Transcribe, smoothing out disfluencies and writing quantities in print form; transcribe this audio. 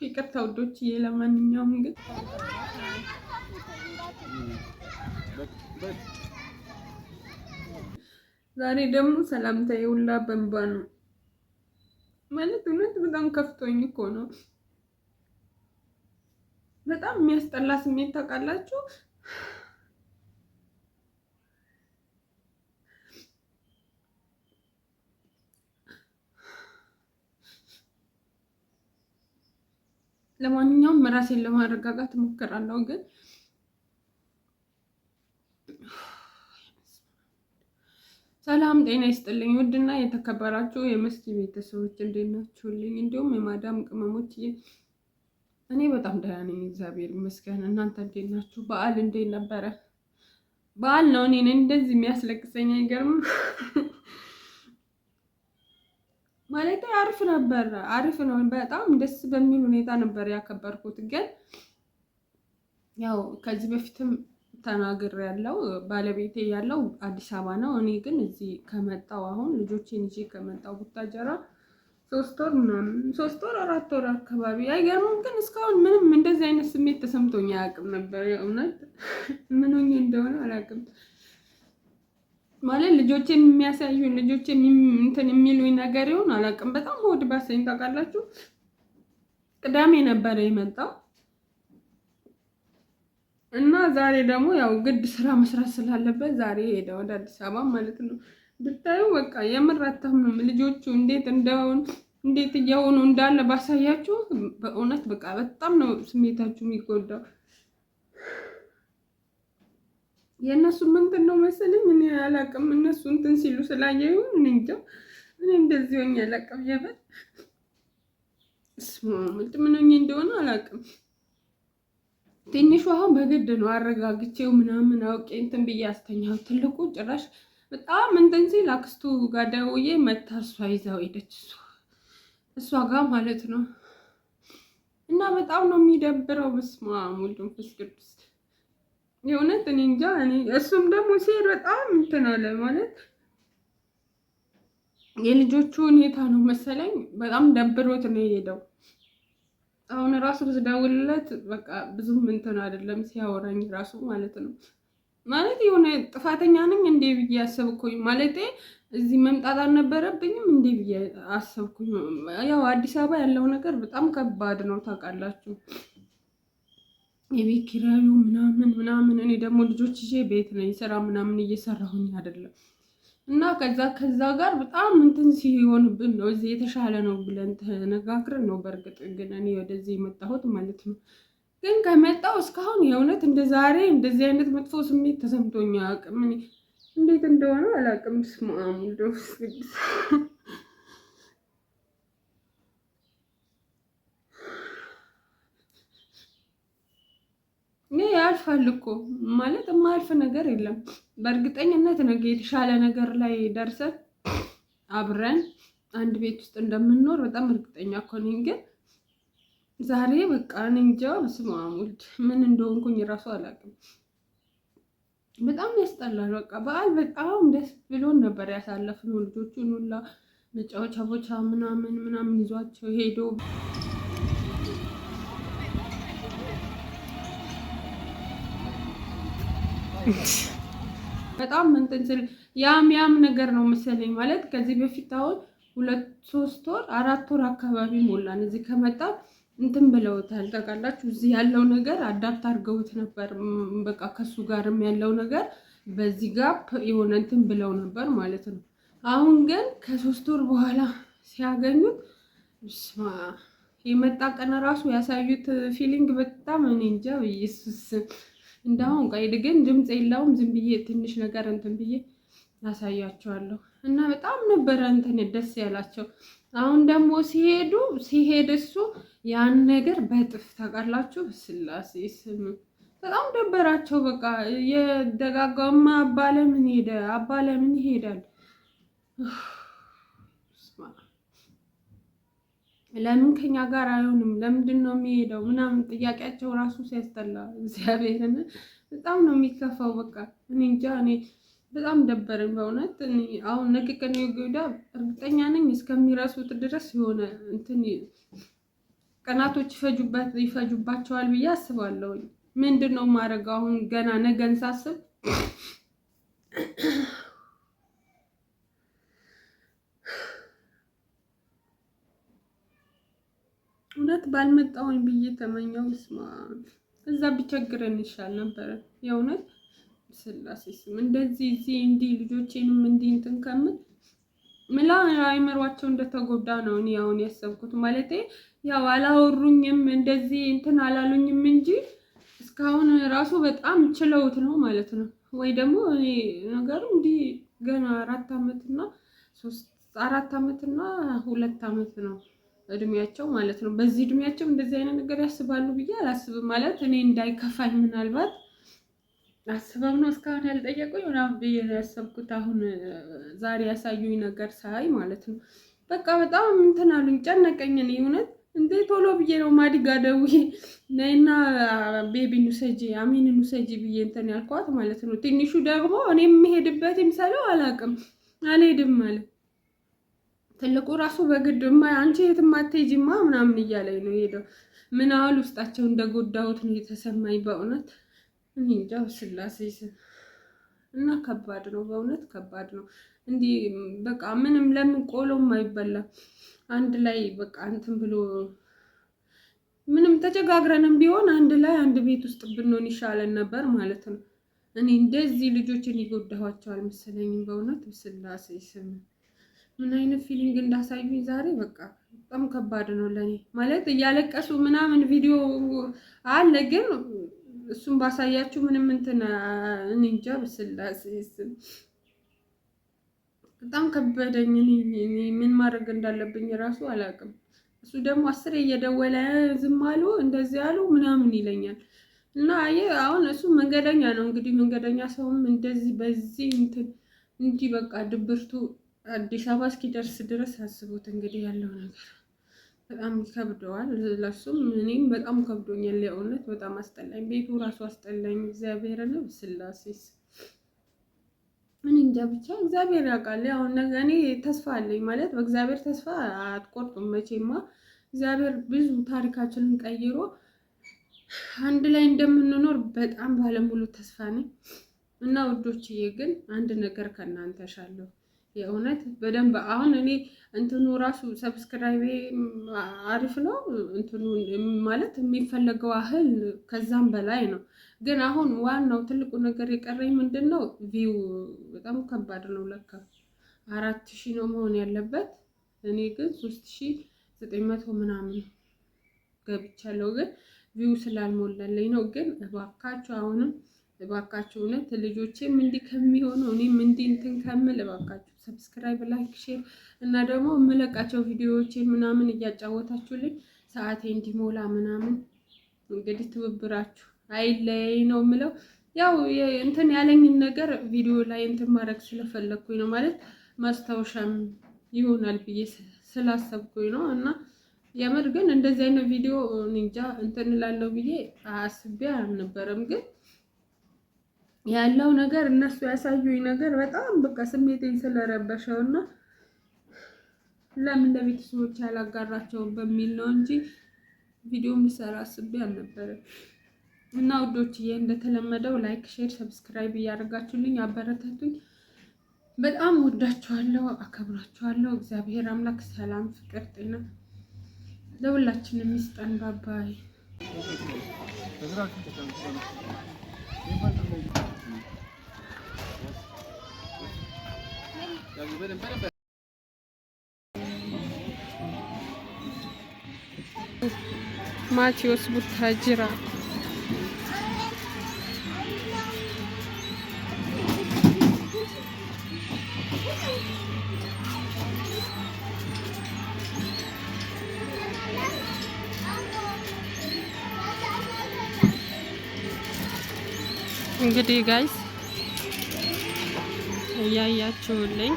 ይቅርታ ውዶችዬ። ለማንኛውም ግን ዛሬ ደግሞ ሰላምታዬ ሁላ በእንባ ነው። ማለት እውነት በጣም ከፍቶኝ እኮ ነው። በጣም የሚያስጠላ ስሜት ታውቃላችሁ። ለማንኛውም ራሴን ለማረጋጋት እሞክራለሁ ግን ሰላም ጤና ይስጥልኝ። ውድና የተከበራችሁ የመስኪ ቤተሰቦች እንዴት ናችሁልኝ? እንዲሁም የማዳም ቅመሞች፣ እኔ በጣም ደህና ነኝ፣ እግዚአብሔር ይመስገን። እናንተ እንዴት ናችሁ? በዓል እንዴት ነበረ? በዓል ነው እኔን እንደዚህ የሚያስለቅሰኝ አይገርምም? ማለት አሪፍ ነበር፣ አሪፍ ነው። በጣም ደስ በሚል ሁኔታ ነበር ያከበርኩት። ግን ያው ከዚህ በፊትም ተናግር ያለው ባለቤቴ ያለው አዲስ አበባ ነው። እኔ ግን እዚህ ከመጣው አሁን ልጆቼን ይዤ ከመጣው ቡታጀራ 3 ወር ምናምን 3 ወር 4 ወር አካባቢ አይገርምም። ግን እስካሁን ምንም እንደዚህ አይነት ስሜት ተሰምቶኝ አያውቅም ነበር። የእውነት ምን ሆኜ እንደሆነ አላውቅም። ማለት ልጆቼ የሚያሳዩኝ ልጆቼ እንትን የሚሉኝ ነገር ይሁን አላውቅም። በጣም ሆድ ባሰኝ ታውቃላችሁ። ቅዳሜ ነበረ የመጣው እና ዛሬ ደግሞ ያው ግድ ስራ መስራት ስላለበት ዛሬ ሄደ ወደ አዲስ አበባ ማለት ነው። ብታዩ በቃ የምር አታምኑም። ልጆቹ እንዴት እንደሆኑ እንዴት እየሆኑ እንዳለ ባሳያችሁ በእውነት በቃ በጣም ነው ስሜታችሁ የሚጎዳው። የእነሱ ምንትን ነው መሰለኝ እኔ አላቅም። እነሱ እንትን ሲሉ ስላየሁ እኔ እንጃ እኔ እንደዚህ ሆኜ አላቅም። የምር ምን ሆኜ እንደሆነ አላቅም። ትንሹ አሁን በግድ ነው አረጋግቼው ምናምን አውቄ እንትን ብዬ አስተኛው። ትልቁ ጭራሽ በጣም እንትን ሲል አክስቱ ጋር ደውዬ መታ እሷ ይዛው ሄደች፣ እሷ ጋር ማለት ነው። እና በጣም ነው የሚደብረው። በስመ አብ ወወልድ ወመንፈስ ቅዱስ። የእውነት እኔ እንጃ። እኔ እሱም ደግሞ ሲሄድ በጣም እንትን አለ ማለት የልጆቹ ሁኔታ ነው መሰለኝ። በጣም ደብሮት ነው የሄደው። አሁን ራሱ ስደውልለት በቃ ብዙም እንትን አይደለም ሲያወራኝ ራሱ ማለት ነው። ማለት የሆነ ጥፋተኛ ነኝ እንዴ ብዬ አሰብኩኝ። ማለቴ እዚህ መምጣት አልነበረብኝም እንዴ ብዬ አሰብኩኝ። ያው አዲስ አበባ ያለው ነገር በጣም ከባድ ነው ታውቃላችሁ። የቤት ኪራዩ ምናምን ምናምን። እኔ ደግሞ ልጆች ይዤ ቤት ነኝ፣ ስራ ምናምን እየሰራሁኝ አይደለም እና ከዛ ከዛ ጋር በጣም እንትን ሲሆንብን ነው እዚህ የተሻለ ነው ብለን ተነጋግረን ነው። በእርግጥ ግን እኔ ወደዚህ የመጣሁት ማለት ነው። ግን ከመጣሁ እስካሁን የእውነት እንደ ዛሬ እንደዚህ አይነት መጥፎ ስሜት ተሰምቶኝ አያውቅም። እኔ እንዴት እንደሆነ አላውቅም። ስመ አብ ወወልድ ወመንፈስ ቅዱስ። ይሄ ያልፋል እኮ ማለት የማያልፍ ነገር የለም። በእርግጠኝነት ነገ የተሻለ ነገር ላይ ደርሰን አብረን አንድ ቤት ውስጥ እንደምንኖር በጣም እርግጠኛ እኮ ነኝ። ግን ዛሬ በቃ እኔ እንጃ፣ በስመ አብ ወልድ ምን እንደሆንኩኝ እራሱ አላውቅም። በጣም ያስጠላል። በቃ በዓል በጣም ደስ ብሎን ነበር ያሳለፍነው። ልጆቹን ሁላ መጫወቻ ቦታ ምናምን ምናምን ይዟቸው ሄዶ በጣም እንትን ስል ያም ያም ነገር ነው መሰለኝ። ማለት ከዚህ በፊት አሁን 2 3 ወር 4 ወር አካባቢ ሞላን እዚህ ከመጣ እንትን ብለውታል ታውቃላችሁ። እዚህ ያለው ነገር adapt አድርገውት ነበር። በቃ ከሱ ጋርም ያለው ነገር በዚህ gap የሆነ እንትን ብለው ነበር ማለት ነው። አሁን ግን ከ3 ወር በኋላ ሲያገኙት የመጣ ቀን ራሱ ያሳዩት feeling በጣም እኔ እንጃ ኢየሱስ እንዳሁን ቀይድ ግን ድምፅ የለውም። ዝም ብዬ ትንሽ ነገር እንትን ብዬ አሳያቸዋለሁ እና በጣም ነበረ እንትን ደስ ያላቸው። አሁን ደግሞ ሲሄዱ ሲሄድ እሱ ያን ነገር በጥፍ ታውቃላችሁ፣ ስላሴ ስም በጣም ደበራቸው። በቃ የደጋጋማ አባ ለምን ሄደ? አባ ለምን ይሄዳል? ለምን ከኛ ጋር አይሆንም? ለምንድን ነው የሚሄደው? ምናምን ጥያቄያቸው ራሱ ሲያስጠላ እግዚአብሔርን በጣም ነው የሚከፋው። በቃ እኔ እንጃ፣ እኔ በጣም ደበረኝ በእውነት። አሁን ነገ ከነገ ወዲያ እርግጠኛ ነኝ እስከሚረሱት ድረስ የሆነ እንትን ቀናቶች ይፈጁባቸዋል ብዬ አስባለሁኝ። ምንድን ነው የማደርገው አሁን ገና ነገን ሳስብ እውነት ባልመጣሁኝ ብዬ ተመኘው። ስማ እዛ ቢቸግረን ይሻል ነበረ። የእውነት ስላሴ ስም እንደዚህ እዚህ እንዲህ ልጆቼንም እንዲህ እንትን ከምል ምላ አይምሯቸው እንደተጎዳ ነው እኔ አሁን ያሰብኩት። ማለቴ ያው አላወሩኝም እንደዚህ እንትን አላሉኝም እንጂ እስካሁን ራሱ በጣም ችለውት ነው ማለት ነው። ወይ ደግሞ እኔ ነገሩ እንዲህ ገና 4 አመትና 3 4 አመትና 2 አመት ነው እድሜያቸው ማለት ነው። በዚህ እድሜያቸው እንደዚህ አይነት ነገር ያስባሉ ብዬ አላስብም። ማለት እኔ እንዳይከፋኝ ምናልባት አስበው ነው እስካሁን ያልጠየቁኝ ምናምን ብዬ ነው ያሰብኩት። አሁን ዛሬ ያሳዩኝ ነገር ሳይ ማለት ነው በቃ በጣም እንትን አሉኝ፣ ጨነቀኝ። እኔ እውነት እንዴ ቶሎ ብዬ ነው ማዲጋ ደውዬ ነይና ቤቢን ውሰጂ፣ አሚንን ውሰጂ ብዬ እንትን ያልኳት ማለት ነው። ትንሹ ደግሞ እኔ የምሄድበት ይምሰለው አላውቅም፣ አልሄድም ማለት ትልቁ ራሱ በግድ አንቺ የትም አትሄጂማ ምናምን እያለኝ ነው የሄደው። ምን ያህል ውስጣቸው እንደጎዳሁት ነው የተሰማኝ በእውነት እኔ እንጃ ስላሴ እና ከባድ ነው፣ በእውነት ከባድ ነው። እንዲህ በቃ ምንም ለምን ቆሎም አይበላም አንድ ላይ በቃ እንትን ብሎ ምንም ተጨጋግረንም ቢሆን አንድ ላይ አንድ ቤት ውስጥ ብንሆን ይሻለን ነበር ማለት ነው። እኔ እንደዚህ ልጆችን ይጎዳኋቸው አልመሰለኝም በእውነት ስላሴ ስም ምን አይነት feeling እንዳሳዩኝ ዛሬ በቃ በጣም ከባድ ነው ለእኔ ማለት እያለቀሱ ምናምን ቪዲዮ አለ፣ ግን እሱን ባሳያችሁ ምንም እንትን እኔ እንጃ በስላሴ ስም በጣም ከበደኝ። እኔ ምን ማድረግ እንዳለብኝ ራሱ አላውቅም። እሱ ደግሞ አስሬ እየደወለ ዝም አሉ እንደዚህ አሉ ምናምን ይለኛል። እና አየህ አሁን እሱ መንገደኛ ነው እንግዲህ መንገደኛ ሰውም እንደዚህ በዚህ እንትን እንዲህ በቃ ድብርቱ አዲስ አበባ እስኪደርስ ድረስ አስቡት እንግዲህ ያለው ነገር በጣም ይከብደዋል። ለሱም እኔም በጣም ከብዶኛል። የእውነት በጣም አስጠላኝ፣ ቤቱ ራሱ አስጠላኝ። እግዚአብሔርን ስላሴስ ምን እንጃ ብቻ እግዚአብሔር ያውቃል። ያው እኔ ተስፋ አለኝ ማለት በእግዚአብሔር ተስፋ አትቆርጡም መቼማ። እግዚአብሔር ብዙ ታሪካችንን ቀይሮ አንድ ላይ እንደምንኖር በጣም ባለሙሉ ተስፋ ነኝ። እና ውዶችዬ ግን አንድ ነገር ከእናንተ እሻለሁ የእውነት በደንብ አሁን እኔ እንትኑ ራሱ subscribe ኤ አሪፍ ነው እንትኑ ማለት የሚፈለገው ያህል ከዛም በላይ ነው። ግን አሁን ዋናው ትልቁ ነገር የቀረኝ ምንድን ነው? view በጣም ከባድ ነው ለካ 4000 ነው መሆን ያለበት። እኔ ግን 3900 ምናምን ገብቻለሁ። ግን view ስላልሞላለኝ ነው። ግን እባካችሁ አሁንም እባካችሁ እውነት ልጆቼም እንዲህ ከሚሆኑ እኔም እንዲህ እንትን ከምል እባካችሁ subscribe፣ like፣ share እና ደግሞ የምለቃቸው ቪዲዮዎቼ ምናምን እያጫወታችሁልኝ ሰዓቴ እንዲሞላ ምናምን እንግዲህ ትብብራችሁ አይለየኝ ነው የምለው። ያው እንትን ያለኝን ነገር ቪዲዮ ላይ እንትን ማድረግ ስለፈለግኩኝ ነው ማለት ማስታወሻም ይሆናል ብዬ ስላሰብኩኝ ነው። እና የምር ግን እንደዚህ አይነት ቪዲዮ እንጃ እንትን እላለሁ ብዬ አስቤ አልነበረም። ግን ያለው ነገር እነሱ ያሳዩኝ ነገር በጣም በቃ ስሜቴን ስለረበሸው እና ለምን ለቤተሰቦች ያላጋራቸውም በሚል ነው እንጂ ቪዲዮም ልሰራ አስቤ አልነበረም። እና ውዶችዬ እንደተለመደው like፣ share፣ subscribe እያደረጋችሁልኝ አበረታቱኝ። በጣም ወዳችኋለሁ፣ አከብራችኋለሁ። እግዚአብሔር አምላክ ሰላም፣ ፍቅር፣ ጤና ለሁላችንም ይስጠን። bye bye። ማቴዎስ ቡታጅራ። እንግዲህ guys እያያችሁልኝ